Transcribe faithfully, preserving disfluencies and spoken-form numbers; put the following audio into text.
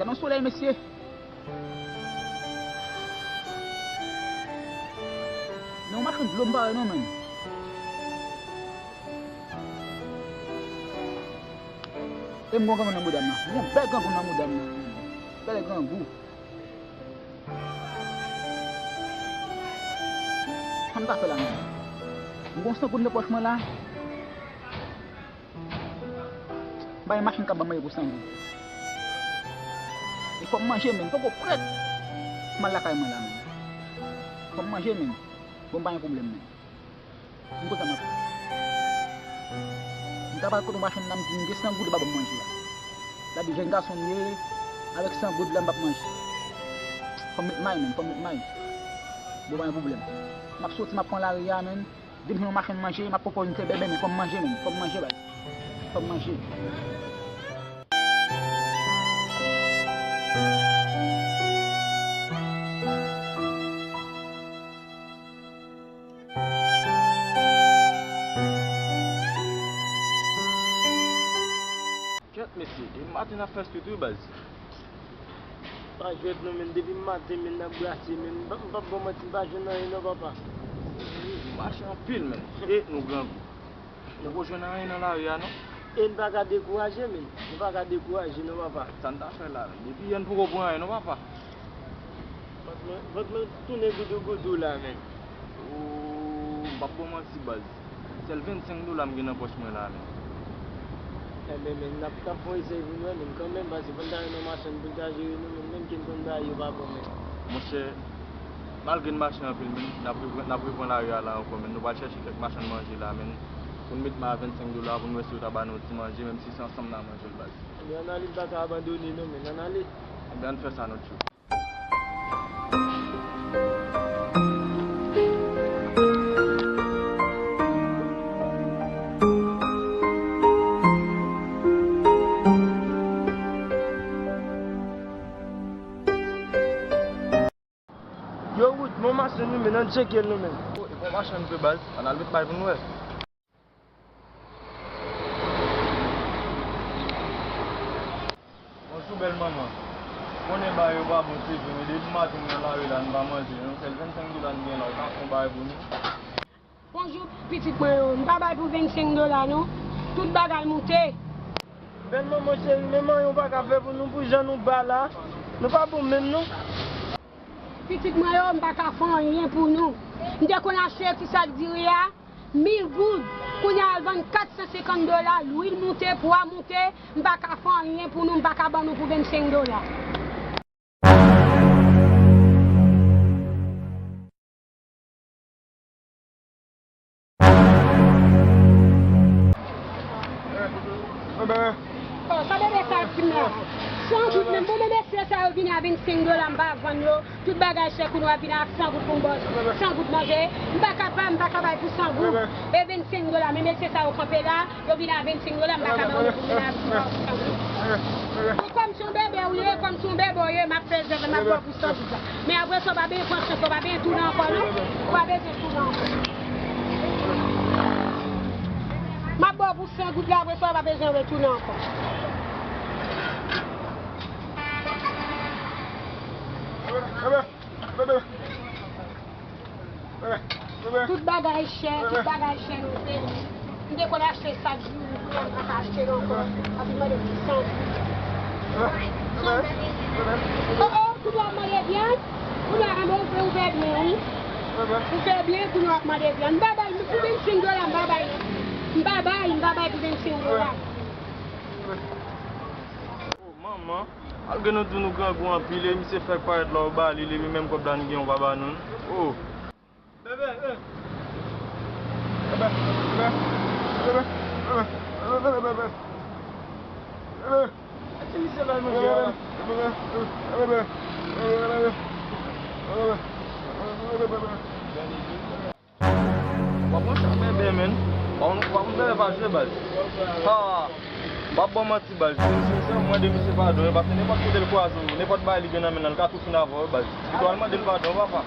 Gade yon solèy, mesye. Nan yon machann dlo m pa wè non, menm. E m gon grangou nan mouda m nan. M gon bèl grangou nan mouda m nan. Bèl grangou. Sa m ta fè la menm? M gon san goud nan pòch mwen la. M pa gen machann k ap ban m manje pou san goud. E fò m manje, menm. M poko prèt pou m al lakay mwen la, menm. Fò m manje, menm. Bon, m pa gen pwoblèm, menm. M kontan m ap. M ta pral kote yon machann la, m di m gen san goud, li pa ban m manje a. L ap di jèn gason m ye, avèk san goud la m p ap manje. Fò m met may, menm, fò m met may. Bon, pa gen pwoblèm. M ap soti, m ap pran lari a, menm. Depi m jwenn yon machann manje, m ap pran yon ti bèbè, menm, fò m manje, menm. Fò m manje, baz. Fò m manje. Kèt, mesye, depi maten n ap fè street wi, baz. Pa jwenn non, menn, depi maten, menn, n ap brase, menn. M p ap, m p ap ba w manti, m pa jwenn anyen non, papa. Nou mache anpil, menn. E nou grangou. Nou poko jwenn anyen nan lari a non. E n pa ka dekouraje, menn. Nou pa ka dekouraje non, papa. Sa n ta fè la, menn? Depi yè n poko pran anyen non, papa. Vant mwen, vant mwen tounen goudougoudou la, menn. Ooh, m p ap ba w manti, baz. Sèl vennsenk dola m gen nan pòch mwen la, menn. Enben, menn, n ap, n ap fè yon esèy pou n wè, menn, kanmenm, paske fò n ta jwenn yon machann pou n ta jere nou, menn, menm ke n konn bay yo pa bon, menn. Monchè, malgre n mache anpil, menn, n ap repran, n ap repran lari a la ankò, menn. Nou pral chèche kèk machann manje la, menn, pou n met may a vennsenk dola, pou n wè si yo ta ba nou yon ti manje, menm si se ansanm n a manje l, baz. Ebyen, ann ale, n pa ka abandone, non, menn, ann ale. Ebyen, ann fè sa, non, tchou. Yo, Wood, men yon machann wi, menn, ann tcheke l non, menn. O, e pa yon machann vre, baz. Ann al met may pou n wè. Bonjou, bèl manman. Konnen bagay yo pa bon, se vre, men depi maten nou nan lari la, nou pa manje, non. Sèl vennsenk dola n gen la, ou ka fè yon bagay pou nou? Bonjou, pitit mwen yo. M pa bay pou vennsenk dola, non. Tout bagay moute. Bèl manman cheri, menm anyen ou pa ka fè pou nou, pou jan nou ba la. Nou pa bon menm, non. Pitit mwen yo, m pa ka fè anyen pou nou. M te konn achte ti sak diri a, mil goud. Kounye a, al vann kat san senkant dola, lwil moute, pwa moute, m pa ka fè anyen pou nou, m pa ka ban nou pou vennsenk dola. Oh, sa bebe sa ap di m la. San goud menm. Bon, bebe, se sa yo vini a vennsenk dola, m pa vann yo. Tout bagay chè, kounye a vini a san goud pou m ba w san goud manje. M pa ka pa, m pa ka bay pou san goud. E vennsenk dola, men mesye sa yo kanpe la, yo vini a vennsenk dola, m pa ka ba yo pou vini a san goud. Bon, kòm se yon bebe ou ye, kòm se yon bebe ou ye, m ap fè zèv, m ap ba w pou san goud la. Men apre sa, w pa bezwen pran chans, w pa bezwen tounen ankò, non. W pa bezwen tounen ankò. M ap ba w pou san goud la, apre sa, w pa bezwen retounen ankò. Tout bagay chè, tout bagay chè, nou te, m te konn achte sak diri, kounye a m pa ka achte l ankò. Ap vin mande pou san goud. Oh, oh, kounye a w ap mande vyann? Kounye a, ou fè, ou fè byen, wi. Ou fè byen, kounye a w ap mande vyann. M pa bay, pou vennsenk dola, m pa bay. M pa bay, m pa bay pou vennsenk dola. Oh, manman, malgre nou di w nou grangou anpil, e misye fèk parèt la, ou ba li, li menm kòb la n gen, ou pa ba nou l. Oh. Bebe, eh. Bebe, bebe, bebe, bebe, bebe, bebe, bebe. Bebe. Ti misye bay manje a la. Bebe, bebe, bebe, bebe, bebe. W ap rantre ak bebe, menn. W ap rantre ak bebe pa jwe, baz. Ha! M p ap ba w manti, baz. Si, si, si, mwen mande misye padon, wi, paske nenpòt kote l kwaze w, nenpòt bagay li gen nan men l, l ka tou fin avè w, wi, baz. Li dwe al mande l padon, wi, papa.